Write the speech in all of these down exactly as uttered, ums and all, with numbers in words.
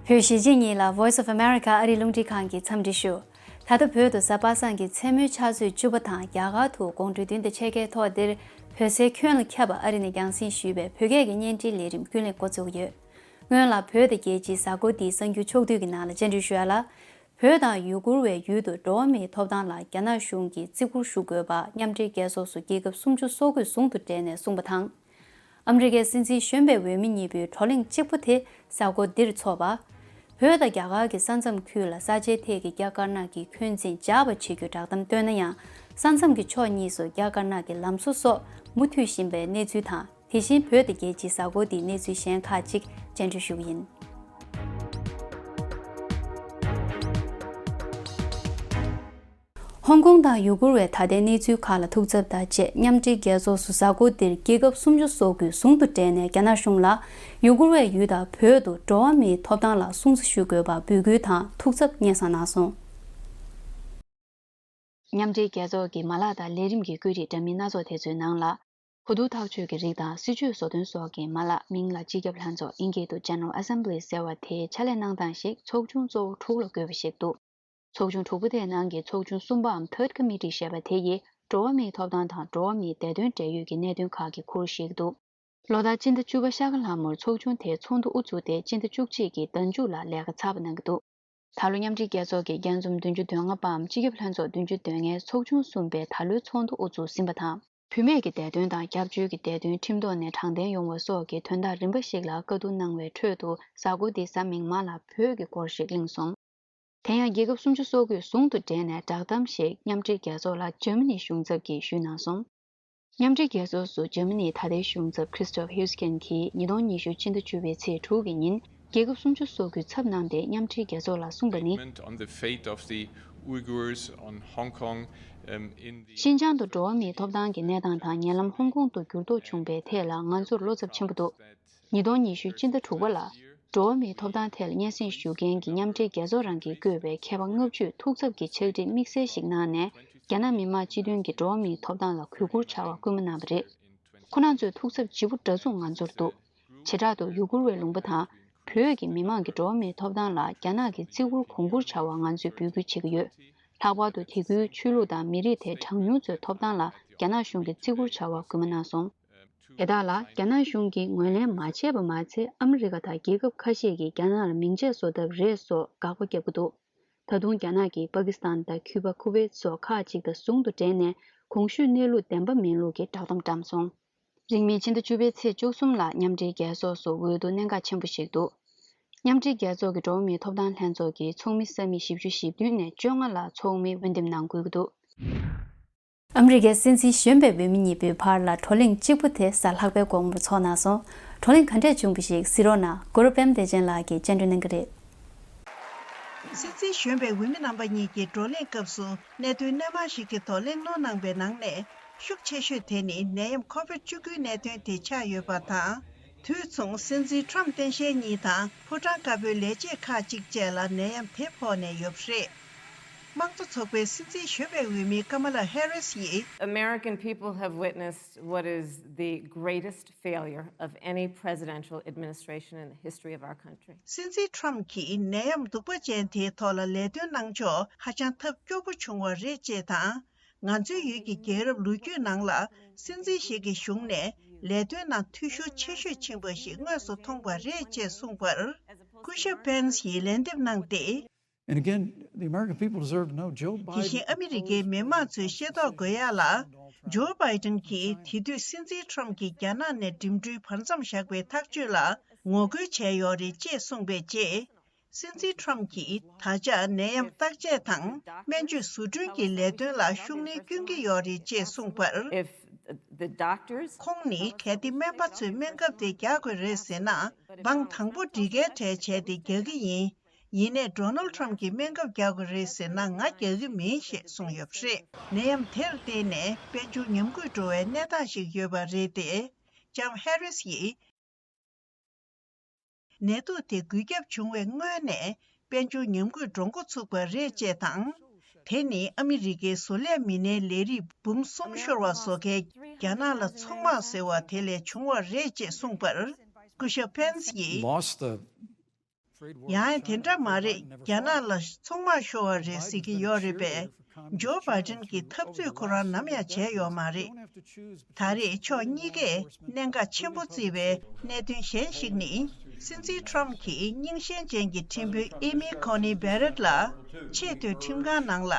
བོད་གཞིས་བྱེས་གཉིས་ལ་Voice of America ཨ་རིའི་རླུང་འཕྲིན་ཁང་གིས་འཚམས་འདྲི་ཞུ། ད་ལྟ་བོད་དུ་གཟའ་པ་སངས་ཀྱི་མཚན་མོའི་ཆུ་ཚོད་བཅུ་པ་དང་རྒྱ་གར་དུ་དགོང་དྲོའི་བདུན་དང་ཕྱེད་ཀའི་ཐོག་འདིར་བོད་སའི་ཁྱོན་ལ་ཁྱབ་པ་ཨ་རི་ནས་རྒྱང་སྲིང་ཞུས་པའི་བོད་སྐད་ཀྱི་བརྙན་འཕྲིན་ལས་རིམ་རྒྱུན་ལས་འགོ་འཛུགས་ཡོད། སྔོན་ལ་བོད་དང་རྒྱལ་སྤྱིའི་གཟའ་འཁོར་འདིའི་གསར་འགྱུར་ཕྱོགས་བསྡུས་ཀྱི་ནང་ལ་བཅར་འདྲི་ཞུ་ཡ་ལ། བོད་དང་ཡུ་གུར་བའི་ཡུལ་དུ་འགྲོ་བ་མིའི་ཐོབ་ཐང་ལ་རྒྱ་ནག་གཞུང་གིས་བརྩི་བཀུར་ཞུ་དགོས་པ་མཉམ་འབྲེལ་རྒྱལ་ཚོགས་སུ་རྒྱལ་ཁབ་སུམ་ཅུ་སོ་དགུས་ཟུང་དུ་འབྲེལ་ནས་གསུངས་པ་དང་། ཨ་མི་རི་ཀའི་སྲིད་འཛིན་གཞོན་པའི་འོས་མི་གཉིས་པོའི་བགྲོ་གླེང་གཅིག་པུ་དེ་གཟའ་འཁོར་འདིར་འཚོགས་པ། བོད་དང་རྒྱ་གར་གྱི་ས་མཚམས་ཁུལ་ལ་ས་ཆའི་ཐད་ཀྱི་རྒྱ་དཀར་ནག་གི་འཁོན་འཛིན་འཇགས་པ་བྱེད་རྒྱུའི་བསྒྲགས་གཏམ་བཏོན་ན་ཡང་། ས་མཚམས་ཀྱི་ཕྱོགས་གཉིས་སུ་རྒྱ་དཀར་ནག་གི་ལམ་བཟོ་སོགས་མུ་མཐུད་བཞིན་པའི་གནས་ཚུལ་དང་། དེ་བཞིན་བོད་དང་རྒྱལ་སྤྱིའི་གཟའ་འཁོར་འདིའི་གནས་ཚུལ་གཞན་ཁག་ཅིག་བཅར་འདྲི་ཞུ་གི་ཡིན། ཧོང་ཀོང་དང་ཡུ་གུར་བའི་ད་ལྟའི་གནས་ཚུལ་ཁག་ལ་ཐུགས་འཚབ་དང་བཅས་མཉམ་འབྲེལ་རྒྱལ་ཚོགས་སུ་གཟའ་འཁོར་འདིར་རྒྱལ་ཁབ་སུམ་ཅུ་སོ་དགུས་ཟུང་དུ་འབྲེལ་ནས་རྒྱ་ནག་གཞུང་ལ་ཡུ་གུར་བའི་ཡུལ་དང་བོད་དུ་འགྲོ་བ་མིའི་ཐོབ་ཐང་ལ་སྲུང་བརྩི་ཞུ་དགོས་པ་འབོད་སྐུལ་དང་ཐུགས་འཚབ་སྙན་སེང་གནང་སོང་། མཉམ་འབྲེལ་རྒྱལ་ཚོགས་ཀྱི་མ་ལག་དང་ལས་རིམ་གྱི་བཀོད་སྒྲིག་འདྲ་མིན་སྣ་ཚོགས་དེ་ཚོའི་ནང་ལ། གོ་བསྡུར་ཐག་གཅོད་ཀྱི་རིགས་དང་སྲིད་བྱུས་བཟོ་སྐྲུན་སོགས་ཀྱི་མ་ལག་མིང་ལ་སྤྱི་ཁྱབ་ལྷན་ཚོགས་ཨིན་སྐད་དུ་General Assembly ཟེར་བ་དེའི་ཕྱག་ལས་གནང་སྟངས་ཤིག་ཚོགས་ཆུང་གཙོ་བོ་དྲུག་ལ་བགོས་པ་ཞིག་འདུག་ཚོགས་ཆུང་དྲུག་པོ་དེའི་ནང་གི་ཚོགས་ཆུང་གསུམ་པའམ་Third Committee ཞེས་པ་དེ་ཡིས་འགྲོ་བ་མིའི་ཐོབ་ཐང་དང་འགྲོ་བ་མིའི་བདེ་དོན་འབྲེལ་ཡོད་ཀྱི་གནད་དོན་ཁག་གི་ཁུར་བཞེས་ཀྱི་འདུག་ལོ་ལྟར་སྤྱི་ཟླ་བཅུ་པ་ཤར་ཁ་ལྷ་མོར་ཚོགས་ཆུང་དེས་ཚོགས་འདུ་དབུ་བཙུགས་ཏེ་སྤྱི་ཟླ་བཅུ་གཅིག་གི་ཟླ་མཇུག་ལ་ལས་ཀ་ཚར་བ་གནང་གི་འདུག་ད་ལོ་མཉམ་འབྲེལ་རྒྱལ་ཚོགས་ཀྱི་རྒྱ་འཛོམས་བདུན་ཅུ་དོན་ལྔ་པའམ་སྤྱི་ཁྱབ་ལྷན་ཚོགས་བདུན་ཅུ་དོན་ལྔའི་ཚོགས་ཆུང་གསུམ་པས་ད་ལོའི་ཚོགས་འདུ་དབུ་འཛུགས་ཟིན་པ་དང་། བུད་མེད་ཀྱི་བདེ་དོན་དང་སྐྱབས་བཅོལ་གྱི་བདེ་དོན་ཁྲིམས་ཐོག་ནས་དྲང་བདེན་ཡོང་བ་སོགས་ཀྱི་དོན་དག་རིམ་པ་ཞིག་ལ་བཀའ་བསྡུར་གནང་བའི་ཁྲོད་དུ་གཟའ་འཁོར་འདིའི་གཟའ་མིག་དམར་ལ་བོད་ཀྱི་སྐོར་ཞིག་གླེང་སོང་། དེ་ཡང་རྒྱལ་ཁབ་སུམ་ཅུ་སོ་དགུས་ཟུང་དུ་འབྲེལ་ནས་བསྒྲགས་གཏམ་ཞིག་མཉམ་འབྲེལ་རྒྱལ་ཚོགས་ལ་འཇར་མ་ནི་གཞུང་ཚབ་ཀྱིས་ཞུས་གནང་སོང་། མཉམ་འབྲེལ་རྒྱལ་ཚོགས་སུ་འཇར་མ་ནིའི་ད་ལྟའི་གཞུང་ཚབ་Christoph Heusgen གྱིས་ཉིས་སྟོང་ཉི་ཤུ་སྤྱི་ཟླ་བཅུ་པའི་ཚེས་དྲུག་གི་ཉིན་རྒྱལ་ཁབ་སུམ་ཅུ་སོ་དགུའི་ཚབ་གནང་སྟེ་མཉམ་འབྲེལ་རྒྱལ་ཚོགས་ལ་གསུངས་པ་ནི། Statement on the fate of the Uyghurs on Hong Kong, um, in the ཤིན་ཅང་དུ་འགྲོ་བ་མིའི་ཐོབ་ཐང་གི་གནས་སྟངས་དང་ཉེ་ལམ་ཧོང་ཀོང་དུ་འགྱུར་ལྡོག་བྱུང་བའི་ཐད་ལ་ང་ཚོར་བློ་འཚབ་ཆེན་པོ་འདུག་ཉིས་སྟོང་ཉི་ཤུ་སྤྱི་ཟླ་དྲུག་པ་ལ། འགྲོ་བ་མིའི་ཐོབ་ཐང་ཐད་ལ་སྙན་སེང་ཞུ་མཁན་གྱི་མཉམ་འབྲེལ་རྒྱལ་ཚོགས་རང་གིས་བསྐོས་པའི་མཁས་པ་ལྔ་བཅུས་ཐུགས་འཚབ་ཀྱི་ཕྱག་བྲིས་དམིགས་བསལ་ཞིག་གནང་ནས། རྒྱ་ནག་མི་དམངས་སྤྱི་མཐུན་གྱི་འགྲོ་བ་མིའི་ཐོབ་ཐང་ལ་གུས་བཀུར་བྱ་བར་སྐུལ་མ་གནང་བ་རེད། ཁོ་རང་ཚོས་ཐུགས་འཚབ་ལྗིད་པོ་འདྲ་མཚུངས་ང་ཚོར་འདུག་བྱེ་བྲག་ཏུ་ཡུ་གུར་བའི་ལུང་པ་དང་། བོད་ཀྱི་མི་དམངས་ཀྱི་འགྲོ་བ་མིའི་ཐོབ་ཐང་ལ་རྒྱ་ནག་གིས་བརྩི་བཀུར་གོང་བཀུར་བྱ་བར་ང་ཚོས་འབོད་སྐུལ་བྱེད་ཀྱི་ཡོད། ལྷག་པར་དུ་དེ་ཁུལ་ཆོས་ལུགས་དང་མི་རིགས་དེ་གྲངས་ཉུང་ཚོའི་ཐོབ་ཐང་ལ་རྒྱ་ནག་གཞུང་གིས་བརྩི་བཀུར་བྱ་བར་སྐུལ་མ་གནང་སོང་། དེ་དག་ལ་རྒྱ་ནག་གཞུང་གིས་ངོས་ལེན་མ་བྱས་པ་མ་ཚད། ཨ་མི་རི་ཀ་དང་རྒྱལ་ཁབ་ཁ་ཤས་ཀྱིས་རྒྱ་ནག་ལ་མིང་ཆད་བཟོ་ཐབས་རེད་སོགས་དགག་པ་བརྒྱབ་ཀྱི་འདུག་ད་དུང་རྒྱ་ནག་གིས་པ་ཀི་སི་ཐན་དང་ཁྱུ་པ། ཁུ་ཝེད་སོགས་ཁག་ཅིག་དང་ཟུང་དུ་འབྲེལ་ནས་གོང་ཞུས་གནས་ལུགས་བདེན་པ་མིན་ལུགས་ཀྱི་བསྒྲགས་གཏམ་བཀྲམ་སོང་། རིང་མིན་ཕྱི་ཟླ་བཅུ་པའི་ཚེས་བཅུ་གསུམ་ལ་མཉམ་འབྲེལ་རྒྱལ་ཚོགས་སུ་འོས་བསྡུ་གནད་འགག་ཆེན་པོ་ཞིག་འདུག་མཉམ་འབྲེལ་རྒྱལ་ཚོགས་ཀྱི་འགྲོ་བ་མིའི་ཐོབ་ཐང་ལྷན་ཚོགས་ཀྱི་ཚོགས་མི་ས་མིག་བཞི་བཅུ་ཞེ་བདུན་ནས་བཅོ་ལྔ་ལ་ཚོགས་མི་འོས་འདེམས་གནང་དགོས་ཀྱི་འདུག་ཨ་མི་རི་ཀའི་སྲིད་འཛིན་གཞོན་པའི་འོས་མི་གཉིས་པོའི་བར་ལ་བགྲོ་གླེང་གཅིག་པུ་དེ་གཟའ་ལྷག་པའི་དགོང་མོར་འཚོགས་གནང་སོང་། བགྲོ་གླེང་ག་འདྲས་བྱུང་བ་ཞིག་གཟིགས་རོགས་གནང་། གུ་རུ་པད་མ་བདེ་ཆེན་ལགས་ཀྱིས་སྤྱན་འདྲེན་གནང་གི་རེད། སྲིད་འཛིན་གཞོན་པའི་འོས་མི་རྣམ་པ་གཉིས་ཀྱི་བགྲོ་གླེང་སྐབས་སུ་གནད་དོན་སྣ་མང་ཞིག་གི་ཐོག་གླེང་སློང་གནང་བའི་ནང་ནས་ཤུགས་ཆེ་ཤོས་དེ་ནི་ནད་ཡམས་ཁོ་བིད་བཅུ་དགུའི་གནད་དོན་དེ་ཆགས་ཡོད་པ་དང་། དུས་མཚུངས་སྲིད་འཛིན་ཁྲམ་སྟངས་དཔྱལ་གཉིས་དང་ཕོ་བྲང་དཀར་པོའི་ལས་བྱེད་ཁག་ཅིག་བཅས་ལ་ནད་ཡམས་དེ་ཕོག་ནས་ཡོད་པ་རེད། དམངས་གཙོ་ཚོགས་པའི་སྲིད་འཛིན་གཞོན་པའི་འོས་མི་ཀ་མ་ལ་ཧེ་རིས་ཡིས། American people have witnessed what is the greatest failure of any presidential administration in the history of our country. སྲིད་འཛིན་ཁྲམ་གྱིས་ནད་ཡམས་གདུག་པ་ཅན་དེའི་ཐོག་ལ་ལས་དོན་གནང་ཕྱོགས་ཧ་ཅང་ཐབས་སྐྱོ་པོ་བྱུང་བ་རེད་ཅེས་དང་། ང་ཚོའི་ཡུལ་གྱི་རྒྱལ་རབས་ལོ་རྒྱུས་ནང་ལ་སྲིད་འཛིན་ཞིག་གི་གཞུང་ནས་ལས་དོན་ནང་འཐུས་ཤོར་ཆེ་ཤོས་ཕྱིན་པ་ཞིག་དངོས་སུ་མཐོང་བ་རེད་ཅེས་གསུངས་པར། སྐུ་ཞབས་ཕེན་སི་ཡིས་ལན་འདེབས་གནང་སྟེ། And again, the American people deserve to know Joe དེ་བཞིན་Biden ཨ་མི་རི་ཀའི་མི་དམངས་ཚོས་ཤེས་རྟོགས་དགོས་ཡ་ལ། ཇོ་བྷའི་ཏན་གྱིས་དེ་དུས་སྲིད་འཛིན་ཁྲོམ་གྱིས་རྒྱ་ནག་ནས་འགྲིམ་འགྲུལ་བར་མཚམས་བཞག་པའི་ཐག་གཅོད་ལ་ངོ་རྒོལ་བྱས་ཡོད་རེད་ཅེས་གསུངས་པའི་རྗེས། སྲིད་འཛིན་ཁྲོམ་གྱིས་ད་ཆ་ནད་ཡམས་བརྟག་དཔྱད་དང་སྨན་བཅོས་བཟོ་སྐྲུན་གྱི་ལས་དོན་ལ་ཤུགས་སྣོན་སྐྱོན་གྱི་ཡོད་རེད་ཅེས་གསུངས་པར། If the doctors ཁོང་ནི་གལ་ཏེ་སྨན་པ་ཚོས་སྨན་ཁབ་དེ་རྒྱག་དགོས་རེད་ཟེར་ན། འབངས་དང་པོ་སྒྲིག་འགལ་གྲལ་བྱས་ཏེ་རྒྱག་གི་ཡིན། ཡིན་ནའི་ཌོ་ནལ་ཁྲམ་གྱིས་སྨན་ཁབ་རྒྱག་དགོས་རེད་ཟེར་ན་ང་རྒྱག་གི་མིན་ཞེས་གསུངས་ཡོད་པ་རེད། ནད་ཡམས་དེར་བརྟེན་ནས་དཔལ་འབྱོར་ཉམས་རྒུད་འགྲོ་བའི་གནས་སྟངས་ཤིག་ཡོད་པ་རེད་དེ། ལྕམ་ཧེ་རིས་ཡིས། ནད་དུག་དེ་འགོས་ཁྱབ་བྱུང་བའི་སྔོན་ནས་དཔལ་འབྱོར་ཉམས་རྒུད་འགྲོ་འགོ་ཚུགས་པ་རེད་ཅེས་དང་། དེ་ནི་ཨ་མི་རི་ཀའི་བཟོ་ལས་མི་སྣའི་ལས་རིགས་འབུམ་གསུམ་ཤོར་བ་བཟོ་མཁན་རྒྱ་ནག་ལ་ཚོང་དམག་ཟེར་བ་དེ་ལས་བྱུང་བ་རེད་ཅེས་གསུངས་པར། སྐུ་ཞབས་ཕེན་སི་ཡིས། Lost the ཡང་དེ་འདྲ་མ་རེད། རྒྱ་ནག་ལ་ཚོང་དམག་ཤོར་བ་རེད་ཟེར་གྱི་ཡོད་རེད་པས། ཇོ་བྷའི་ཌེན་གྱིས་འཐབ་རྩོད་ཁོ་རང་ནམ་ཡང་བྱས་ཡོད་མ་རེད། ད་རེས་ཕྱོགས་གཉིས་ཀས་གནད་འགག་ཆེན་པོ་བརྩིས་པའི་གནད་དོན་གཞན་ཞིག་ནི། སྲིད་འཛིན་ཊམ་གྱིས་རྙིང་ཞེན་ཅན་གྱི་ཁྲིམས་དཔོན་ཨེ་མི་ཁོ་ནི་བྷེ་རེད་ལ་ཆེས་མཐོའི་ཁྲིམས་ཁང་ནང་ལ་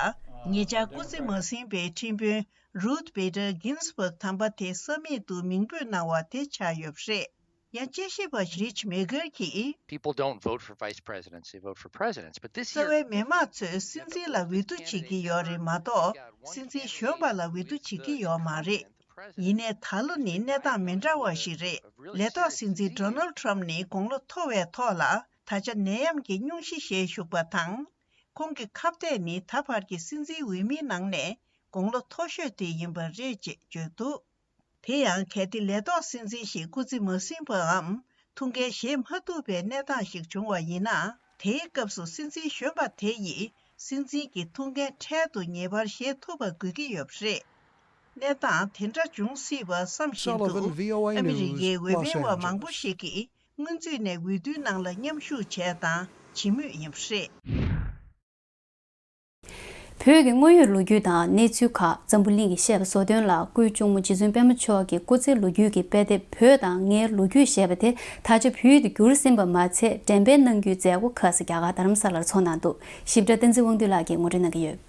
ཉེ་ཆར་སྐུ་ཚེ་མ་ཟིན་པའི་ཁྲིམས་དཔོན་རུཐ་བྷེ་ཏར་གིན་སི་བྷག་དམ་པ་དེ་ས་མིག་ཏུ་མིང་འབོད་གནང་བ་དེ་ཆགས་ཡོད་པ་རེད། ཡང་དཔྱད་ཞིབ་པ་རིཆ་མེ་གྷར་གྱིས། People don't vote for vice presidents, they vote for presidents. But this རྩ་year, བའི་མི་མང་ཚོས་སྲིད་འཛིན་ལ་འོས་བསྡུ་བྱེད་ཀྱི་ཡོད་རེད་མ་གཏོགས། སྲིད་འཛིན་གཞོན་པ་ལ་འོས་བསྡུ་བྱེད་ཀྱི་ཡོད་མ་རེད། ཡིན་ནའི་ད་ལོ་ནི་གནས་སྟངས་མི་འདྲ་བ་ཞིག་རེད། ལས་ཐོག་སྲིད་འཛིན་ཌོ་ནལ་ཊམ་ནི་དགུང་ལོ་མཐོ་བའི་ཐོག་ལ་ད་ཆ་ནད་ཡམས་ཀྱི་སྙུང་གཞི་བཞེས་བཞུགས་པ་དང་། ཁོང་གི་ཁ་གཏད་ནི་ད་བར་གྱི་སྲིད་འཛིན་འོས་མིའི་ནང་ནས་དགུང་ལོ་མཐོ་ཤོས་དེ་ཡིན་པ་རེད་ཅེས་བརྗོད་འདུག་དེ་ཡང་གལ་ཏེ་ལས་ཐོག་སྲིད་འཛིན་ཞིག་སྐུ་ཚེ་མ་ཟིན་པའམ་ཐུགས་འགན་བཞེས་མ་ཐུབ་པའི་གནས་སྟངས་ཤིག་བྱུང་བ་ཡིན་ན། དེའི་སྐབས་སུ་སྲིད་འཛིན་གཞོན་པ་དེ་ཡིས་སྲིད་འཛིན་གྱི་ཐུགས་འགན་འཕྲལ་དུ་ངེས་པར་བཞེས་ཐུབ་པ་དགོས་ཀྱི་ཡོད་པ་རེད། གནས་སྟངས་དེ་འདྲ་འབྱུང་སྲིད་པ་བསམ་བཞིན་དུ། Sullivan, VOA ཨ་མི་རི་News, ཀའི་འོས་Los འཕེན་པ་Angeles. མང་པོ་ཞིག་གིས་སྔོན་ཚུད་ནས་འོས་བསྡུའི་ནང་ལ་མཉམ་ཞུགས་བྱས་དང་བྱེད་མུས་ཡིན་པ་རེད། བོད་ཀྱི་དངོས་ཡོད་ལོ་རྒྱུས་དང་གནས་ཚུལ་ཁག་འཛམ་བུ་གླིང་གིས་བཤད་པ་བཟོ་དོན་ལ། སྐུའི་གཅུང་མོ་རྗེ་བཙུན་པད་མ་མཆོག་གི་སྐུ་ཚེ་ལོ་རྒྱུས་ཀྱི་དཔེ་དེབ་བོད་དང་ངའི་ལོ་རྒྱུས་ཞེས་པ་དེ་ད་ཆ་བོད་ཡིག་ཏུ་བསྒྱུར་ཟིན་པ་མ་ཚད། འགྲེམས་སྤེལ་གནང་རྒྱུའི་མཛད་སྒོ་ཁ་སང་རྒྱ་གར་རྡ་རམ་ས་ལར་ཚོགས་གནང་འདུག་ཞིབ་ཕྲ་བསྟན་འཛིན་དབང་འདུས་ལགས་ཀྱིས་ངོ་སྤྲོད་གནང་གི་ཡོད།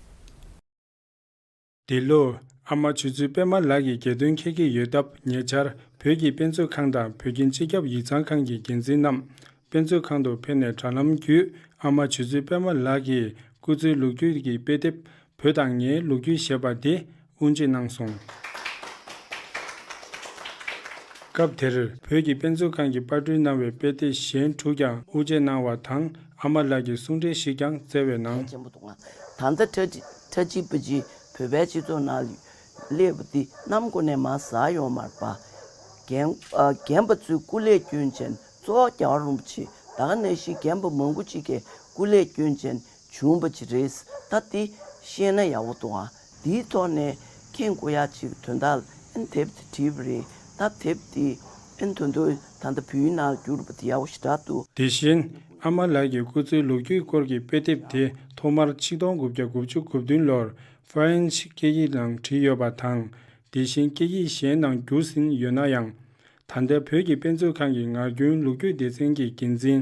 འདི་ལོ། ཨ་མ་ཆོས་མཛད་པད་མ་ལགས་ཀྱི་གྱ་སྟོན་འཁེལ་གྱི་ཡོད་སྟབས། ཉེ་ཆར་བོད་ཀྱི་དཔེ་མཛོད་ཁང་དང་བོད་ཁྱིམ་སྤྱི་ཁྱབ་ཡིག་ཚང་ཁང་གི་འགན་འཛིན་རྣམས་དཔེ་མཛོད་ཁང་དུ་ཕེབས་ནས་དྲ་ལམ་བརྒྱུད་ཨ་མ་ཆོས་མཛད་པད་མ་ལགས་ཀྱི་སྐུ་ཚེའི་ལོ་རྒྱུས་ཀྱི་དཔེ་དེབ་བོད་དང་ངའི་ལོ་རྒྱུས་ཞེས་པ་དེ་དབུ་འབྱེད་གནང་སོང་། སྐབས་དེར་བོད་ཀྱི་དཔེ་མཛོད་ཁང་གིས་པར་སྐྲུན་གནང་བའི་དཔེ་དེབ་གཞན་དྲུག་ཀྱང་དབུ་འབྱེད་གནང་བ་དང་། ཨ་མ་ལགས་ཀྱི་གསུང་འགྲེལ་ཞིག་ཀྱང་སྩལ་བའི་ནང་། ཆེན་པོ་འདུག་ང་། ད་ལྟ་ཁྲ་ཁྲ་ཅིག་པ་ཅིག་བོད་པའི་སྤྱི་ཚོགས་ནང་སླེབས་པ་འདི་གནམ་སྒོ་ནས་མར་ཟག་ཡོང་མ་རེད་པ། རྒན་ཨ་རྒན་པ་ཚོའི་སྐུ་ལས་སྐྱོན་ཅན་གཙོ་བོ་རྒྱལ་བ་རིན་པོ་ཆེ་ད་ག་ནང་བཞིན་རྒན་པ་མང་པོ་ཅིག་གི་སྐུ་ལས་སྐྱོན་ཅན་བྱུང་བ་ཅིག་རེད། ད་འདི་ཤེས་ན་ཡག་པོ་འདུག་ཨ། འདིའི་ཐོག་ནས་མཁྱེན་དགོས་ཡ་ཅིག་དོན་དག་ཨན་དེབ་དེ་བྲིས་པ་རེད། ད་དེབ་དེ་ཨན་དོན་དུ་ད་ལྟ་བོད་ཡིག་ནང་བསྒྱུར་བ་དེ་ཡག་པོ་ཞེ་དྲག་འདུག་དེ་བཞིན་ཨ་མ་ལགས་ཀྱི་སྐུ་ཚེའི་ལོ་རྒྱུས་སྐོར་གྱི་དཔེ་དེབ་དེ་ཐོག་མར་ཆིག་སྟོང་དགུ་བརྒྱ་དགུ་བཅུ་གོ་བདུན་ལོར་ཧྥ་རན་སི་སྐད་ཡིག་ནང་བྲིས་ཡོད་པ་དང་། དེ་བཞིན་སྐད་ཡིག་གཞན་ནང་བསྒྱུར་ཟིན་ཡོད་ན་ཡང་། ད་ལྟ་བོད་ཀྱི་དཔེ་མཛོད་ཁང་གི་ངག་རྒྱུན་ལོ་རྒྱུས་སྡེ་ཚན་གྱི་འགན་འཛིན་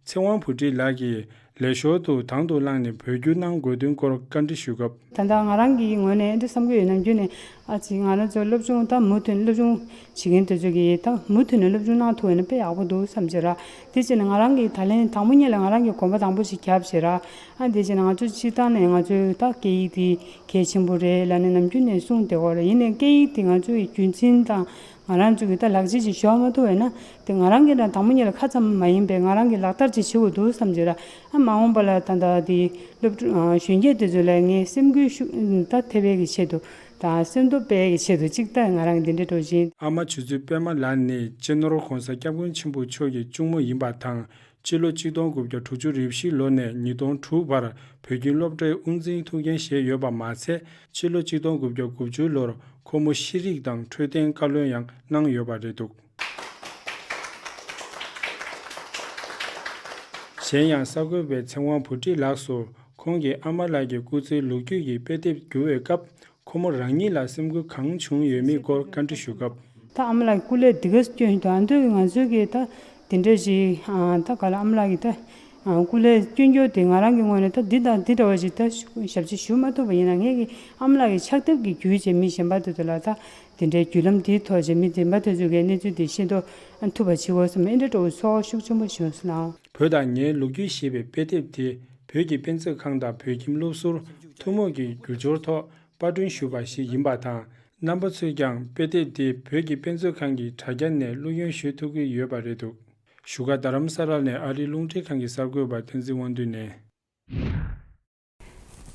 ཚེ་དབང་བུ་ཁྲིད་ལགས་ཀྱིས་ལེགས་ཤོས་དུ་དང་དུ་བླངས་ནས་བོད་བསྒྱུར་གནང་དགོས་དོན་སྐོར་བཀའ་འདྲི་ཞུ་སྐབས། ད་ལྟ་ང་རང་གི་ངོས་ནས་འདི་བསམ་གྱི་ཡོད། ནམ་རྒྱུན་ནས་ཨ་ཙི་ང་རང་ཚོ་སློབ་སྦྱོང་ད་མུ་མཐུད་སློབ་སྦྱོང་བྱེད་མཁན་དེ་ཚོ་གིས་ད་མུ་མཐུད་ནས་སློབ་སྦྱོང་གནང་ཐུབ་ཡོད་ན་དཔེ་ཡག་པོ་འདུག་བསམ་བྱས་ར། དེ་བྱས་ནས་ང་རང་གིས་ད་ལན་དང་པོ་ཉིད་ལ་ང་རང་གིས་གོམ་པ་དང་པོ་ཞིག་བརྒྱབ་བྱས་ར། ཨ་དེ་བྱས་ནས་ང་ཚོ་སྤྱིར་བཏང་ནས་ང་ཚོའི་ད་སྐད་ཡིག་དེ་གལ་ཆེན་པོ་རེད་ལབ་ནས་ནམ་རྒྱུན་ནས་གསུངས་བསྡད་ཡོད་རེད། ཡིན་ནའི་སྐད་ཡིག་དེ་ང་ཚོའི་རྒྱུན་འཛིན་དང་ང་རང་ཚོ་གི་ད་ལག་རྗེས་ཅིག་འཇོག་མ་ཐུབ་པ་ཡིན་ན། དེ་ང་རང་གིས་རང་དང་པོ་ཉིད་ལ་ཁ་ཙམ་མ་ཡིན་པའི་ང་རང་གིས་ལག་བསྟར་ཅིག་བྱེད་དགོས་འདུག་བསམ་བྱས་ར། ཨ་མ་འོངས་པ་ལ་ད་ལྟ་དེ་སློབ་ཕྲུག་ཨ་གཞོན་སྐྱེས་དེ་ཚོ་ལ་ངས་སེམས་འགུལ་ཤུགས་ད་ཐེབས་ཡས་ཀྱི་ཆེད་དུ་དང་སེམས་སྟོབས་སྤེལ་ཡས་ཀྱི་ཆེད་དུ་གཅིག་ད་ང་རང་གིས་འདི་འདྲའི་སྤྲོ་བཞིན། ཨ་མ་ཆོས་མཛད་པད་མ་ལགས་ནི་སྤྱི་ནོར་༧གོང་ས་༧སྐྱབས་མགོན་ཆེན་པོ་མཆོག་གི་གཅུང་མོ་ཡིན་པ་དང་། སྤྱི་ལོ་ཆིག་སྟོང་དགུ་བརྒྱ་དྲུག་ཅུ་རེ་བཞི་ལོ་ནས་ཉིས་སྟོང་དྲུག་བར་བོད་ཁྱིམ་སློབ་གྲྭའི་དབུ་འཛིན་ཐུགས་འགན་བཞེས་ཡོད་པ་མ་ཚད། ཕྱི་ལོ་ཆིག་སྟོང་དགུ་བརྒྱ་དགུ་བཅུ་ལོར་ཁོ་མོ་ཤེས་རིག་དང་འཕྲོད་བསྟེན་བཀའ་བློན་ཡང་གནང་ཡོད་པ་རེད་འདུག་གཞན་ཡང་གསར་འགོད་པས་ཚེ་དབང་བུ་ཁྲིད་ལགས་སུ་ཁོང་གིས་ཨ་མ་ལགས་ཀྱི་སྐུ་ཚེའི་ལོ་རྒྱུས་ཀྱི་དཔེ་དེབ་བསྒྱུར་བའི་སྐབས། ཁོ་མོ་རང་ཉིད་ལ་སེམས་འགུལ་གང་བྱུང་ཡོད་མེད་སྐོར་བཀའ་འདྲི་ཞུ་སྐབས། ད་ཨ་མ་ལགས་ཀྱི་སྐུ་ལས་འདི་ག་སྐྱོན་ཞིག་འདུག་ཨ་མདོ་གི་ང་ཚོའི་གི་ད་དེ་འདྲ་ཞིག་ཨ་ད་ག་ལ་ཨ་མ་ལགས་ཀྱི་ད་ཨ་སྐུ་ལས་སྐྱོན་རྒྱུ་དེ་ང་རང་གི་ངོས་ནས་ད་འདི་དང་འདི་འདྲ་བ་ཞིག་ད་ཞབས་ཕྱི་ཞུ་མ་ཐུབ་པ་ཡིན་ན། ངས་གི་ཨ་མ་ལགས་ཀྱི་ཕྱག་དེབ་ཀྱི་བརྒྱུད་བྱས་མི་གཞན་པ་དེ་ཚོ་ལ་ད་དེ་འདྲའི་བརྒྱུད་ལམ་འདིའི་ཐོག་བྱས་མི་གཞན་པ་དེ་ཚོ་གི་གནས་ཚུལ་དེ་ཤེས་རྟོགས་ཐུབ་པ་བྱེད་དགོས་བསམ། ཨེ་འདྲ་འདྲ་བོ་ཚོར་བ་ཤུགས་ཆེན་པོ་བྱུང་སོང་ལགས། བོད་དང་ངའི་ལོ་རྒྱུས་ཞེས་པའི་དཔེ་དེབ་དེ་བོད་ཀྱི་དཔེ་མཛོད་ཁང་དང་བོད་ཁྱིམ་སློབ་ཟུར་ཐུན་མོང་གི་བསྒྱུར་བཅོས་ཐོག་པར་སྐྲུན་ཞུས་པ་ཞིག་ཡིན་པ་དང་། རྣམ་པ་ཚོས་ཀྱང་དཔེ་དེབ་དེ་བོད་ཀྱི་དཔེ་མཛོད་ཁང་གི་དྲ་རྒྱ་ནས་བླུ་ཉོ་ཞུ་ཐུབ་ཀྱི་ཡོད་པ་རེད་འདུག་བཞུགས་སྒར་རྡ་རམ་ས་ལ་ནས་ཨ་རིའི་རླུང་འཕྲིན་ཁང་གི་གསར་འགོད་པ་བསྟན་འཛིན་དབང་འདུས་ནས།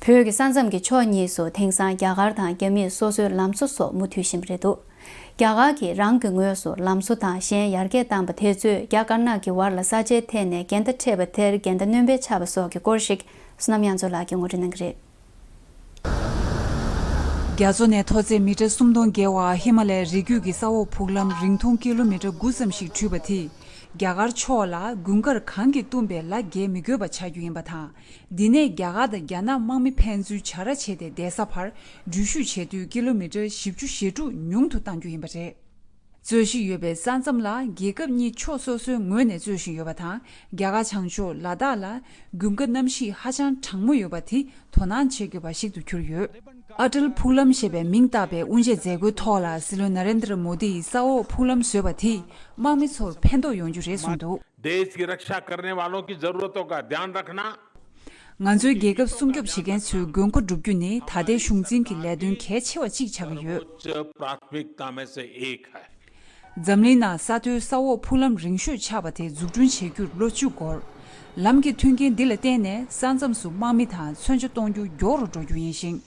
བོད་ཀྱི་ས་མཚམས་ཀྱི་ཕྱོགས་གཉིས་སུ་དེང་སང་རྒྱ་གར་དང་རྒྱ་མིས་སོ་སོའི་ལམ་བཟོ་སོགས་མུ་མཐུད་བཞིན་པ་རེད་འདུག་རྒྱ་གར་གྱིས་རང་གི་ངོས་སུ་ལམ་བཟོ་དང་གཞན་ཡར་རྒྱས་བཏང་པ་དེ་ཚོས་རྒྱ་དཀར་ནག་གི་བར་ལ་ས་ཆའི་ཐད་ནས་འགལ་ཟླ་འཕྲད་པ་དེར་འགལ་ཟླ་སྣོན་པ་ཆགས་པ་སོགས་ཀྱི་སྐོར་ཞིག་བསོད་ནམས་དབྱངས་མཚོ་ལགས་ཀྱིས་ངོ་སྤྲོད་གནང་གི་རེད། རྒྱ་མཚོ་ནས་མཐོ་ཚད་མི་ཊར་སུམ་སྟོང་བརྒལ་བ་ཧི་མ་ལའི་རི་རྒྱུད་ཀྱི་ས་འོག་ཕུག་ལམ་རིང་ཐུང་ཀི་ལོ་མི་ཊར་དགུ་ཙམ་ཞིག་བྲུས་པ་དེས། རྒྱ་གར་ཕྱོགས་ལ་དགུན་ཁར་གངས་ཀྱིས་བཏུམས་པའི་ལ་རྒལ་མི་དགོས་པ་ཆགས་རྒྱུ་ཡིན་པ་དང་། འདི་ནས་རྒྱ་གར་དང་རྒྱ་ནག་དམག་མི་ཕན་ཚུན་བྱ་ར་བྱས་ཏེ་བསྡད་ས་བར་འགྲུལ་བཞུད་བྱེད་དུས་ཀི་ལོ་མི་ཊར་བཞི་བཅུ་ཞེ་དྲུག་ཉུང་དུ་གཏང་རྒྱུ་ཡིན་པ་རེད། རྩོད་གཞི་ཡོད་པའི་ས་མཚམས་ལ་རྒྱལ་ཁབ་གཉིས་ཕྱོགས་སོ་སོའི་ངོས་ནས་རྩོད་བཞིན་ཡོད་པ་དང་། རྒྱ་གར་བྱང་ཕྱོགས་ལ་དྭགས་ལ་དགུན་ཁ་གནམ་གཤིས་ཧ་ཅང་གྲང་མོ་ཡོད་པ་དེ་དོ་སྣང་བྱེད་དགོས་པ་ཞིག་ཏུ་གྱུར་ཡོད། ཨ་ཏལ་ཕུག་ལམ་ཞེས་པའི་མིང་བཏགས་པའི་དབུ་འབྱེད་མཛད་སྒོའི་ཐོག་ལ་སྲིད་བློན་ན་རེན་དྲ་མོ་དི་ཡིས་ས་འོག་ཕུག་ལམ་བཟོས་པ་དེས་དམག་མི་ཚོར་ཕན་ཐོགས་ཡོང་རྒྱུ་རེད་གསུངས་འདུག། देश की रक्षा करने वालों की जरूरतों का ध्यान रखना। ང་ཚོའི་རྒྱལ་ཁབ་སྲུང་སྐྱོབ་བྱེད་མཁན་ཚོའི་དགོས་མཁོ་བསྒྲུབ་རྒྱུ་ནི་ད་ལྟའི་གཞུང་འཛིན་གྱི་ལས་དོན་གལ་ཆེ་བ་གཅིག་ཆགས་ཀྱི་ཡོད། सर्वोच्च प्राथमिकता में से एक है। འཛམ་གླིང་ནང་ས་མཐོའི་ས་འོག་ཕུག་ལམ་རིང་ཤོས་ཆགས་པ་དེ་འཛུགས་སྐྲུན་བྱེད་རྒྱུར་ལོ་བཅུ་འགོར། ལམ་གྱི་མཐུན་རྐྱེན་འདི་ལ་བརྟེན་ནས་ས་མཚམས་སུ་དམག་མི་དང་མཚོན་ཆ་གཏོང་རྒྱུ་མགྱོགས་རུ་འགྲོ་རྒྱུ་ཡིན་ཞིང་།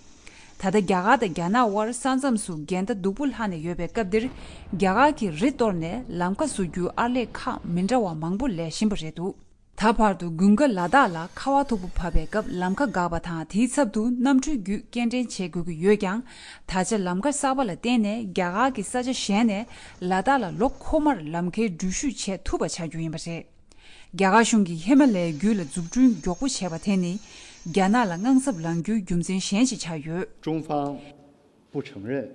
ད་ལྟ་རྒྱ་གར་དང་རྒྱ་ནག་དབར་ས་མཚམས་སུ་འགལ་ཟླ་སྡུག་པོ་ལྷག་ནས་ཡོད་པའི་སྐབས་འདིར། རྒྱ་གར་གྱིས་རི་གཏོར་ནས་ལམ་ཁ་བཟོ་རྒྱུའི་ཨར་ལས་ཁག་མི་འདྲ་བ་མང་པོ་ལས་བཞིན་པ་རེད་འདུག། ད་བར་དུ་དགུན་ཁ་ལ་དྭགས་ལ་ཁ་བ་མཐུག་པོ་བབས་པའི་སྐབས་ལམ་ཁ་འགག་པ་དང་དེའི་ཚབ་ཏུ་གནམ་གྲུའི་བརྒྱུད་སྐྱེལ་འདྲེན་བྱེད་དགོས་ཀྱི་ཡོད་ཀྱང་། ད་ཆ་ལམ་ཁ་གསར་པ་ལ་བརྟེན་ནས་རྒྱ་གར་གྱི་ས་ཆ་གཞན་ནས་ལ་དྭགས་ལ་ལོ་འཁོར་མར་ལམ་ཁའི་འགྲུལ་བཞུད་བྱེད་ཐུབ་པ་ཆགས་རྒྱུ་ཡིན་པ་རེད། རྒྱ་གར་གཞུང་གིས་ཧི་མ་ལའི་རྒྱུད་ལ་འཛུགས་སྐྲུན་མགྱོགས་པོ་བྱས་པ་དེ་ནི་རྒྱ་ནག་ལ་དངངས་འཚབ་ལངས་རྒྱུའི་རྒྱུ་མཚན་གཞན་ཞིག་ཆགས་ཡོད། 中方不承认。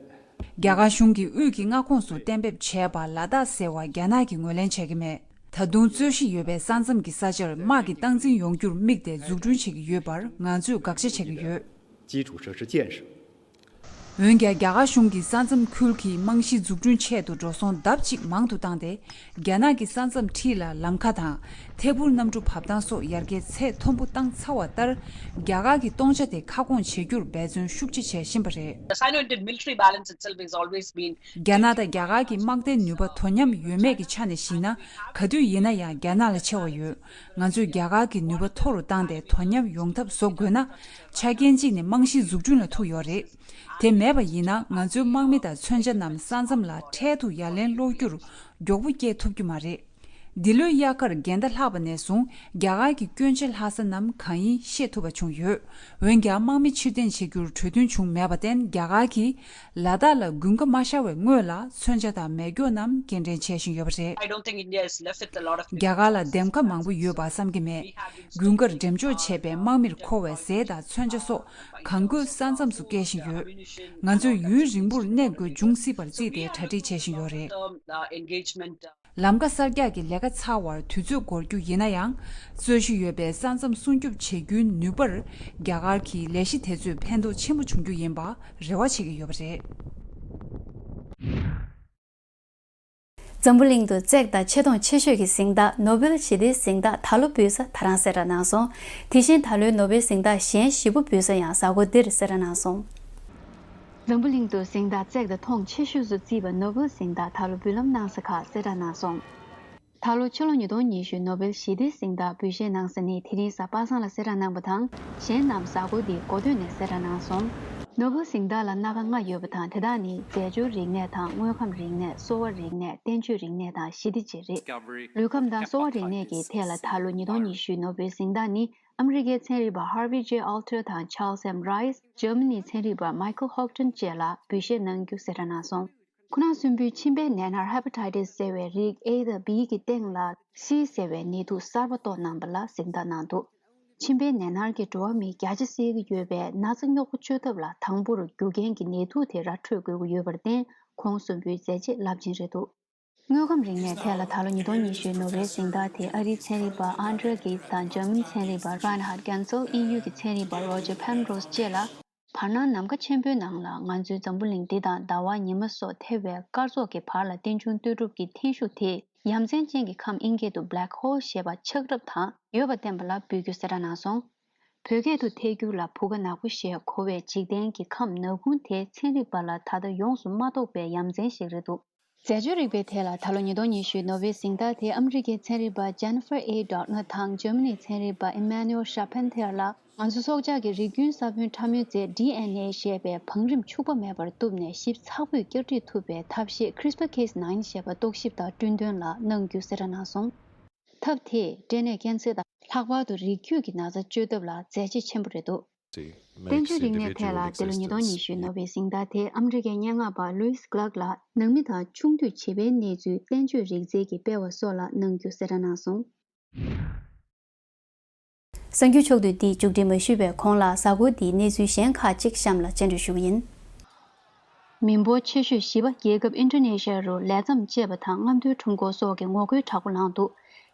རྒྱ་གར་གཞུང་གིས་དབུས་ཀྱི་མངའ་ཁོངས་སུ་གཏན་འབེབས་བྱས་པ་ལ་དྭགས་ཟེར་བ་རྒྱ་ནག་གིས་ངོས་ལེན་བྱེད་ཀྱི་མེད། ད་དུང་རྩོད་གཞི་ཡོད་པའི་ས་མཚམས་ཀྱི་ས་ཆར་དམག་གི་སྟངས་འཛིན་ཡོང་རྒྱུར་དམིགས་ཏེ་འཛུགས་སྐྲུན་བྱེད་ཀྱི་ཡོད་པར་ང་ཚོས་དགག་བྱ་བྱེད་ཀྱི་ཡོད། 基础设施建设。 འོན་ཀྱང་རྒྱ་གར་གཞུང་གིས་ས་མཚམས་ཁུལ་གྱི་རྨང་གཞི་འཛུགས་སྐྲུན་ཆེད་དུ་འགྲོ་སོང་ལྡབ་གཅིག་མང་དུ་བཏང་སྟེ། རྒྱ་ནག་གི་ས་མཚམས་འཁྲིས་ལ་ལམ་ཁ་དང་། ཐད་འཕུར་གནམ་གྲུ་བབས་སྟངས་སོགས་ཡར་རྒྱས་ཚད་མཐོན་པོ་བཏང་ཚར་བ་ལྟར། རྒྱ་གར་གྱི་སྟོང་ཆ་དེ་ཁ་སྐོང་བྱེད་རྒྱུར་འབད་བརྩོན་ཤུགས་ཆེ་བྱེད་བཞིན་པ་རེད། The Sino-Indian military balance itself has always been རྒྱ་ནག་དང་རྒྱ་གར་གྱི་དམག་དོན་ནུས་པ་དོ་མཉམ་ཡོད་མེད་ཀྱི་ཆ་ནས་གཞིགས་ན། ག་དུས་ཡིན་ན་ཡང་རྒྱ་ནག་ལ་ཆེ་བ་ཡོད། ང་ཚོས་རྒྱ་གར་གྱི་ནུས་པ་མཐོ་རུ་བཏང་སྟེ་དོ་མཉམ་ཡོང་ཐབས་བཟོ་དགོས་ན། ཆ་རྐྱེན་གཅིག་ནི་རྨང་གཞི་འཛུགས་སྐྲུན་ལ་ཐུག་ཡོད་རེད། དེ་མེད་པ་ཡིན་ན་ང་ཚོའི་དམག་མི་དང་མཚོན་ཆ་རྣམས་ས་མཚམས་ལ་འཕྲལ་དུ་ཡར་ལན་སློག་རྒྱུར་མགྱོགས་པོ་སྐྱེལ་ཐུབ་རྒྱུ་མ་རེད། འདི་ལོའི་དབྱར་ཁར་འགལ་ཟླ་ལྷག་པ་ནས་བཟུང་རྒྱ་གར་གྱི་སྐྱོན་ཆ་ལྷག་ས་རྣམས་གང་ཡིན་ཤེས་ཐུབ་པ་བྱུང་ཡོད། འོན་ཀྱང་དམག་མི་ཕྱིར་འཐེན་བྱེད་རྒྱུར་གྲོས་མཐུན་བྱུང་མེད་པར་བརྟེན་རྒྱ་གར་གྱིས་ལ་དྭགས་ལ་དགུན་ཁ་མ་ཤར་བའི་སྔོན་ལ་མཚོན་ཆ་དང་མེ་སྒྱོགས་རྣམས་སྐྱེལ་འདྲེན་བྱེད་བཞིན་ཡོད་པ་རེད། I don't think India has left a lot of རྒྱ་གར་ལ་འདེམས་ཁ་མང་པོ་ཡོད་པ་བསམ་གྱི་མེད། དགུན་ཁར་འགྲེམས་འཇོག་བྱས་པའི་དམག་མིར་མཁོ་བའི་ཟས་དང་མཚོན་ཆ་སོགས་གང་དགོས་ས་མཚམས་སུ་སྐྱེལ་བཞིན་ཡོད། ང་ཚོས་ཡུན་རིང་པོར་གནས་དགོས་འབྱུང་སྲིད་པར་བརྩིས་ཏེ་གྲ་སྒྲིག་བྱེད་བཞིན་ཡོད་རེད། Term, uh, engagement. ལམ་ཁ་གསར་རྒྱག་གི་ལས་ཀ་ཚར་བར་དུས་ཚོད་འགོར་རྒྱུ་ཡིན་ན་ཡང་། རྩོད་གཞི་ཡོད་པའི་ས་མཚམས་སྲུང་སྐྱོབ་བྱེད་རྒྱུའི་ནུས་པར་རྒྱ་གར་གྱི་ལས་གཞི་དེ་ཚོས་ཕན་ཐོགས་ཆེན་པོ་བྱུང་རྒྱུ་ཡིན་པ་རེ་བ་བྱེད་ཀྱི་ཡོད་པ་རེད། འཛམ་བུ་གླིང་དུ་བརྩེགས་དང་ཆེ་མཐོང་ཆེ་ཤོས་ཀྱི་གཟེངས་རྟགས་ནོ་བེལ་ཞི་བདེའི་གཟེངས་རྟགས་ད་ལོ་འབུལ་ས་དེ་རིང་གསལ་བསྒྲགས་གནང་སོང་། དེ་བཞིན་ད་ལོའི་ནོ་བེལ་གཟེངས་རྟགས་གཞན་བཞི་པོ་འབུལ་ས་ཡང་གཟའ་འཁོར་འདིར་གསལ་བསྒྲགས་གནང་སོང་། འཛམ་བུ་གླིང་དུ་གཟེངས་རྟགས་བརྩེགས་དང་མཐོང་ཆེ་ཤོས་སུ་བརྩིས་པ་ནོ་བེལ་གཟེངས་རྟགས་ད་ལོ་འབུལ་ལམ་གནང་ས་ཁག་གསལ་བསྒྲགས་གནང་སོང་། ད་ལོ་ཕྱི་ལོ་ཉིས་སྟོང་ཉི་ཤུ་ནོ་བེལ་ཞི་བདེའི་གཟེངས་རྟགས་འབུལ་བཞེས་གནང་ས་ནི་དེ་རིང་གཟའ་པ་སངས་ལ་གསལ་བསྒྲགས་གནང་པ་དང་། གཞན་རྣམས་གཟའ་འཁོར་འདིའི་འགོ་སྟོད་ནས་གསལ་བསྒྲགས་གནང་སོང་། ནོ་བེལ་གཟེངས་རྟགས་ལ་སྣ་ཁ་ལྔ་ཡོད་པ་དང་། དེ་དག་ནི་རྫས་སྦྱོར་རིག་གནས་དང་། དངོས་ཁམས་རིག་གནས། གསོ་བ་རིག་གནས། བསྟན་བཅོས་རིག་གནས་དང་ཞི་བདེ་བཅས་རེད། ལུས་ཁམས་དང་གསོ་བ་རིག་གནས་ཀྱི་ཐད་ལ་ད་ལོ་ཉིས་སྟོང་ཉི་ཤུ་ནོ་བེལ་གཟེངས་རྟགས་ནི་ཨ་མི་རི་ཀའི་ཚན་རིག་པ་Harvey J Alter དང་Charles M Rice། འཇར་མ་ནིའི་ཚན་རིག་པ་Michael Houghton བཅས་ལ་འབུལ་བཞེས་གནང་རྒྱུ་གསལ་བསྒྲགས་གནང་སོང་། ཁོ་རང་གསོན་པོའི་མཆིན་པའི་ནད་མནར་Hepatitis ཟེར་བའི་རིགས་A དང་B གི་སྟེང་ལ་C ཟེར་བའི་ནད་དུག་གསར་པ་རྟོགས་གནང་པ་ལ་གཟེངས་རྟགས་གནང་འདུག། མཆིན་པའི་ནད་མནར་གྱིས་འགྲོ་བ་མི་བརྒྱ་ཆ་བསད་ཀྱི་ཡོད་པས། ན་ཚ་རྙོག་པོ་བཅོས་ཐབས་ལ་དང་པོར་རྒྱུ་རྐྱེན་གྱི་ནད་དུག་དེ་ར་འཕྲོད་དགོས་ཀྱི་ཡོད་པར་བརྟེན། ཁོང་གསོན་པོའི་མཛད་རྗེས་རླབས་ཆེན་རེད་འདུག། དངོས་ཁམས་རིག་གནས་ཐད་ལ་ད་ལོ་ཉིས་སྟོང་ཉི་ཤུ་ནོ་བེལ་གཟེངས་རྟགས་དེ་ཨ་རིའི་ཚན་རིག་པ་Andrea Ghez དང་འཇར་མན་ཚན་རིག་པ་Reinhard Genzel། དབྱིན་ཡུལ་གྱི་ཚན་རིག་པ་Roger Penrose བཅས་ལ། བར་སྣང་ནམ་མཁའ་ཆེན་པོའི་ནང་ལ་ང་ཚོའི་འཛམ་བུ་གླིང་འདི་དང་ཟླ་བ་ཉི་མ་སོགས་ཐེ་བའི་སྐར་ཚོགས་ཀྱི་བར་ལ་རྟེན་འབྱུང་ལྟོས་གྲུབ་ཀྱི་འཐེན་ཤུགས་དེས་ཡ་མཚན་ཅན་གྱི་ཁམས་ཨིན་སྐད་དུ་black hole ཞེས་པ་ཆགས་རབས་དང་ཡོད་པ་བསྟན་པ་ལ་འབུལ་རྒྱུ་གསལ་བསྒྲགས་གནང་སོང་། བོད་སྐད་དུ་ཐལ་འགྱུར་ལ་བུ་ག་ནག་པོ་ཞེས་གོ་བའི་འཇིག་རྟེན་གྱི་ཁམས་ནག་ཁུང་དེ་ཚན་རིག་པ་ལ་ད་ལྟ་ཡོངས་སུ་མ་རྟོགས་པའི་ཡ་མཚན་ཞིག་རེད་འདུག། རྫས་སྦྱོར་རིག་པའི་ཐད་ལ་ད་ལོ་ཉིས་སྟོང་ཉི་ཤུའི་ནོ་བེལ་གཟེངས་རྟགས་དེ་ཨ་མི་རི་ཀའི་ཚན་རིག་པ་Jennifer A Doudna དང་འཇར་མ་ནིའི་ཚན་རིག་པ་Emmanuel Charpentier ལ། ང་ཚོ་སྲོག་ཆགས་ཀྱི་རིགས་རྒྱུན་ས་བོན་ཕྲ་མོའི་རྫས་ཌི་ཨེན་ཨེ་ཞེས་པའི་བང་རིམ་འཕྱུགས་པ་མེད་པར་གཏུབས་ནས་ཞིབ་ཚགས་པོས་བསྐྱར་སྒྲིག་ཐུབ་པའི་ཐབས་ཤེས་CRISPR Cas nine ཞེས་པ་རྟོག་ཞིབ་དང་བསྐྲུན་དོན་ལ་གནང་རྒྱུ་གསལ་བསྒྲགས་གནང་སོང་། ཐབས་དེས་སྐྲན་ནད་ཀན་སར་དང་ལྷག་པར་དུ་རིགས་རྒྱུད་ཀྱི་ན་ཚ་བཅོས་ཐབས་ལ་མཛད་རྗེས་ཆེན་པོ་རེད་འདུག། བསྟན་བཅོས་རིག་གནས་ཐད་ལ་འདི་ལོ་ཉིས་སྟོང་ཉི་ཤུ་ནོ་བྷེལ་གཟེངས་རྟགས་དེ་ཨ་མི་རི་ཀའི་སྙན་ངག་པ་ལུའིས་ཀླག་ལ་ནང་མི་དང་ཆུང་དུས་བྱིས་པའི་གནས་ཚུལ་བསྟན་བཅོས་རིག་རྩལ་གྱི་སྤེལ་བ་སོགས་ལ་གནང་རྒྱུ་གསལ་བསྒྲགས་གནང་སོང་། གསར་འགྱུར་ཕྱོགས་བསྡུས་འདི་མཇུག་སྒྲིལ་མ་ཞུས་པའི་གོང་ལ་གཟའ་འཁོར་འདིའི་གནས་ཚུལ་གཞན་ཁག་ཅིག་གཤམ་ལ་སྤྱན་འབུལ་ཞུ་གི་ཡིན། མི་འབོར་ཆེ་ཤོས་བཞི་པ་རྒྱལ་ཁབ་ཨིན་ཌོ་ནེ་ཤི་ཡ་རུ་ལས་མཚམས་བཅད་པ་དང་རྔམ་སྟོན་ཁྲོམ་སྐོར་སོགས་ཀྱི་ངོ་རྒོལ་དྲག་པོ་ལངས་འདུག་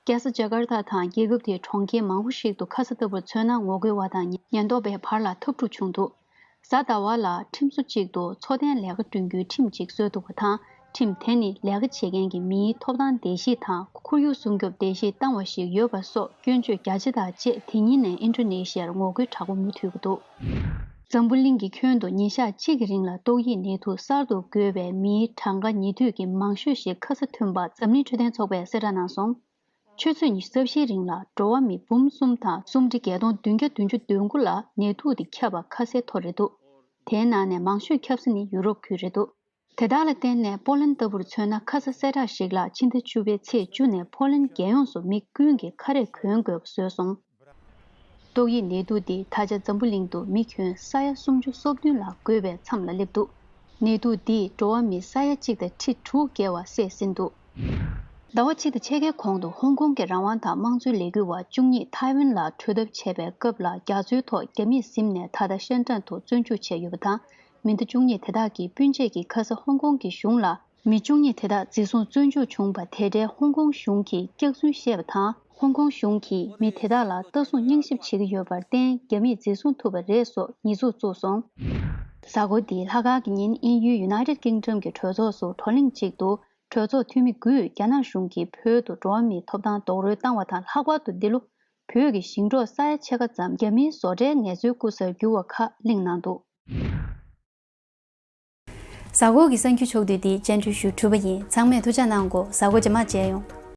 རྒྱལ་ས་ཇ་ཀར་ཏ་དང་རྒྱལ་ཁབ་དེའི་གྲོང་ཁྱེར་མང་པོ་ཞིག་ཏུ་ཁ་ས་ལྟ་བུར་མཚོན་ན་ངོ་རྒོལ་བ་དང་ཉེན་རྟོག་པའི་བར་ལ་འཐབ་འཁྲུག་བྱུང་འདུག་གཟའ་ཟླ་བ་ལ་ཁྲིམས་བཟོ་གཅིག་ཏུ་འཚོ་རྟེན་ལས་ཀ་བསྐྲུན་རྒྱུའི་ཁྲིམས་གཅིག་བཟོས་འདུག་པ་དང་། ཁྲིམས་དེ་ནི་ལས་ཀ་བྱེད་མཁན་གྱི་མིའི་ཐོབ་ཐང་སྡེ་བཞི་དང་ཁོར་ཡུག་སྲུང་སྐྱོབ་སྡེ་བཞི་བཏང་བ་ཞིག་ཡོད་པ་སོགས་སྐྱོན་བརྗོད་རྒྱ་ཆེ་དང་བཅས་དེ་ཉིན་ནས་ཨིན་ཌོ་ནེ་ཤི་ཡར་ངོ་རྒོལ་དྲག་པོ་མུ་མཐུད་ཀྱི་འདུག་འཛམ་བུ་གླིང་གི་ཁྱོན་དུ་ཉིན་ཞག་གཅིག་གི་རིང་ལ་ཏོག་དབྱིབས་ནད་དུག་གསར་དུ་འགོས་པའི་མིའི་གྲངས་ཀ་ཉེ་དུས་ཀྱི་མང་ཤོས་ཤིག་ཁ་ས་ཐོན་པ་འཛམ་གླིང་འཕྲོད་བསྟེན་ཚོགས་པས་གསལ་བསྒྲགས་གནང་སོང་། ཆུ་ཚོད་ཉི་ཤུ་རྩ་བཞིའི་རིང་ལ་འགྲོ་བ་མི་འབུམ་གསུམ་དང་སུམ་ཁྲི་བརྒྱད་སྟོང་བདུན་བརྒྱ་བདུན་ཅུ་དོན་དགུ་ལ་ནད་དུག་དེ་ཁྱབ་པ་ཁ་གསལ་ཐོག་རེད་འདུག་དེའི་ནང་ནས་མང་ཤོས་ཁྱབ་ས་ནི་ཡུ་རོབ་ཁུལ་རེད་འདུག་དེ་དག་ལ་བརྟེན་ནས་པོ་ལན་ལྟ་བུར་མཚོན་ན། ཁ་ས་གསལ་བསྒྲགས་ཤིག་ལ་ཕྱི་ཟླ་བཅུ་པའི་ཚེས་བཅུ་ནས་པོ་ལན་རྒྱལ་ཡོངས་སུ་མི་ཀུན་གྱིས་ཁ་རས་གོན་དགོས་པ་བཟོས་སོང་། ཏོག་དབྱིབས་ནད་དུག་འདི་ད་ཆ་འཛམ་བུ་གླིང་དུ་མི་ཁྱོན་ས་ཡ་སུམ་ཅུ་སོ་བདུན་ལ་འགོས་པའི་མཚམས་ལ་སླེབས་འདུག་ནད་དུག་འདིས་འགྲོ་བ་མི་ས་ཡ་གཅིག་དང་ཁྲི་དྲུག་བརྒལ་བ་བསད་ཟིན་འདུག་ཟླ་བ་གཅིག་དང་ཕྱེད་ཀའི་གོང་དུ་ཧོང་ཀོང་གི་རང་དབང་དང་དམངས་གཙོའི་ལས་འགུལ་བ་བཅུ་གཉིས་ཐའེ་ཝན་ལ་བྲོས་ཐབས་བྱས་པའི་སྐབས་ལ་རྒྱ་མཚོའི་ཐོག་རྒྱ་མིས་ཟིན་ནས་ད་ལྟ་ཤན་ཀྲན་དུ་བཙོན་འཇུག་བྱས་ཡོད་པ་དང་། མི་སྣ་བཅུ་གཉིས་དེ་དག་གི་སྤུན་མཆེད་ཀྱིས་ཁ་ས་ཧོང་ཀོང་གི་གཞུང་ལ། མི་བཅུ་གཉིས་དེ་དག་འཛིན་བཟུང་བཙོན་འཇུག་བྱུང་བ་དེ་འབྲེལ་ཧོང་ཀོང་གཞུང་གིས་སྐྱག་རྫུན་བཤད་པ་དང་། ཧོང་ཀོང་གཞུང་གིས་མི་དེ་དག་ལ་ལྟ་སྲུང་རྙིང་ཞིབ་བྱེད་ཀྱི་ཡོད་པར་བརྟེན། རྒྱ་མིས་འཛིན་བཟུང་ཐུབ་པ་རེད་སོགས་ཉེས་འཛུགས་བཙུགས་སོང་། གཟའ་འཁོར་འདིའི་ལྷག་དཀར་གྱི་ཉིན་དབྱིན་ཡུལ་United Kingdom གྱི་གྲོས་ཚོགས་སུ་བགྲོ་གླེང་གཅིག་ཏུ། གྲོས་ཚོགས་འཐུས་མི་དགུས་རྒྱ་ནག་གཞུང་གིས་བོད་དུ་འགྲོ་བ་མིའི་ཐོབ་ཐང་རྡོག་རོལ་བཏང་བ་དང་། ལྷག་པར་དུ་འདི་ལོ་བོད་ཀྱི་ཞིང་འབྲོག་ས་ཡ་ཕྱེད་ཀ་ཙམ་རྒྱ་མིའི་བཟོ་གྲྭའི་ངལ་རྩོལ་སྐུ་སར་གྱུར་བ་ཁག་གླེང་གནང་འདུག་གཟའ་འཁོར་གྱི་གསར་འགྱུར་ཕྱོགས་བསྡུས་འདི་སྤྱན་འབུལ་ཞུ་གྲུབ་པ་ཡིན། ཚང་མས་ཐུགས་ཅག་གནང་གོ། གཟའ་འཁོར་རྗེས་མ་མཇལ་ཡོང་།